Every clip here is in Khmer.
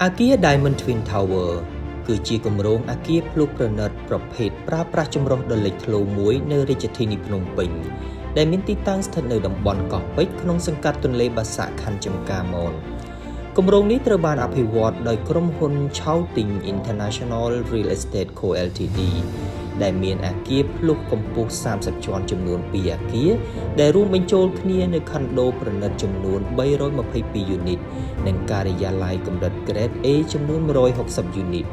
អាគារ Diamond Twin Tower គឺជាគម្រោងអគារភ្លុះប្រណិតប្រភេទប្រើប្រាស់ចម្រុះដ៏លេចធ្លោមួយនៅរាជធានីភ្នំពេញ ដែលមានទីតាំងស្ថិតនៅតំបន់កោះពេជ្រក្នុងសង្កាត់ទន្លេបាសាក់ខណ្ឌចំការមនគម្រោងនេះត្រូវបានអភិវឌ្ឍដោយក្រុមហ៊ុន Chaoting International Real Estate Co Ltd ដែលមានអគារភ្លុះកម្ពស់30ជាន់ចំនួន2អគារដែលរួមបញ្ចូលគ្នានៅខុនដូប្រណិតចំនួន322យូនីតនិងការិយាល័យកម្រិត Grade A ចំនួន160យូនីត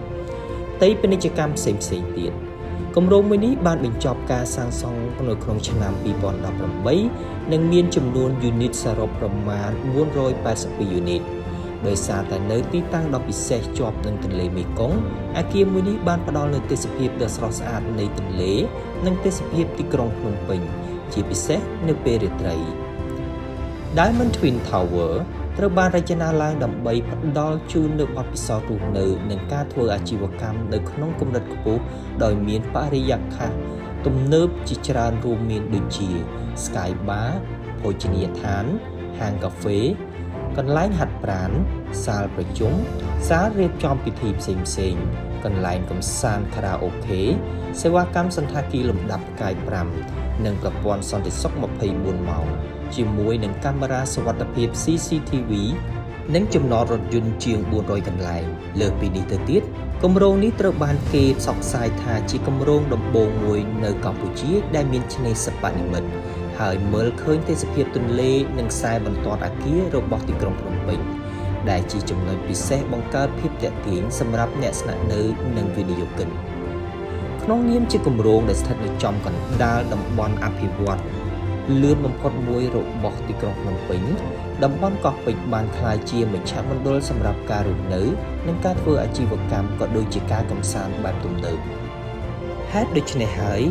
ផ្ទៃពាណិជ្ជកម្មផ្សេងៗទៀតគម្រោងមួយនេះបានបញ្ចប់ការសាងសង់នៅក្នុងឆ្នាំ2018និងមានចំនួនយូនីតសរុបប្រមាណ482យូនីតដោយសារតែនៅទីតាំងដ៏ពិសេសជាប់នឹងទន្លេមេគង្គអគារមួយនេះបានផ្ដល់នូវទេសភាពដ៏ស្រស់ស្អាតនៃទន្លេ និងទេសភាពទីក្រុងភ្នំពេញ ជាពិសេសនៅពេលរាត្រី Diamond Twin Tower ត្រូវបានរចនាឡើងដើម្បីផ្ដល់ជូននូវបទពិសោធន៍រស់នៅនិងការធ្វើអាជីវកម្មនៅក្នុងកម្រិតខ្ពស់ដោយមានបរិយាកាសទំនើបជាច្រើនរួមមានដូចជា Sky Bar ភោជនីយដ្ឋាន ហាងកាហ្វេ កន្លែងហាត់ប្រាណសាលប្រជុំសាលរៀបចំពិធីផ្សេងៗកន្លែងកម្សាន្តខារ៉ាអូខេសេវាកម្មសណ្ឋាគារលំដាប់ផ្កាយ5និងប្រព័ន្ធសន្តិសុខ24ម៉ោងជាមួយនឹងកាមេរ៉ាសុវត្ថិភាព CCTV និងចំណតរថយន្តជាង400កន្លែងលើសពីនេះទៅទៀតគម្រោងនេះត្រូវបានគេផ្សព្វផ្សាយថាជាគម្រោងដំបូងមួយនៅកម្ពុជាដែលមានឆ្នេរសិប្បនិម្មិតហើយមើលឃើញទេសភាពទន្លេនិងខ្សែបន្ទាត់អគាររបស់ទីក្រុងភ្នំពេញដែលជាចំណុចពិសេសបង្កើតភាពទាក់ទាញសម្រាប់អ្នកស្នាក់នៅនិងវិនិយោគិនក្នុងនាមជាគម្រោងដែលស្ថិតនៅចំកណ្ដាលតំបន់អភិវឌ្ឍលឿនបំផុតមួយរបស់ទីក្រុងភ្នំពេញតំបន់កោះពេជ្របានក្លាយជាមជ្ឈមណ្ឌលសម្រាប់ការរស់នៅនិងការធ្វើអាជីវកម្មក៏ដូចជាការកម្សាន្តបែបទំនើបហេតុដូច្នេះហើយ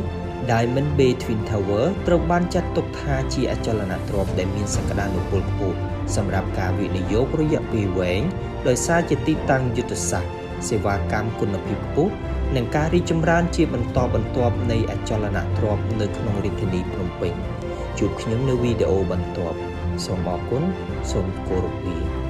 Diamond Bay Twin Tower ត្រូវបានចាត់ទុកថាជាអចលនទ្រព្យដែលមានសក្តានុពលខ្ពស់សម្រាប់ការវិនិយោគរយៈពេលវែងដោយសារជាទីតាំងយុទ្ធសាស្ត្រសេវាកម្មគុណភាពខ្ពស់និងការរីកចម្រើនជាបន្តបន្ទាប់នៃអចលនទ្រព្យនៅក្នុងរាជធានីភ្នំពេញជួបខ្ញុំនៅវីដេអូបន្ទាប់សូមអរគុណសូមគោរពលា។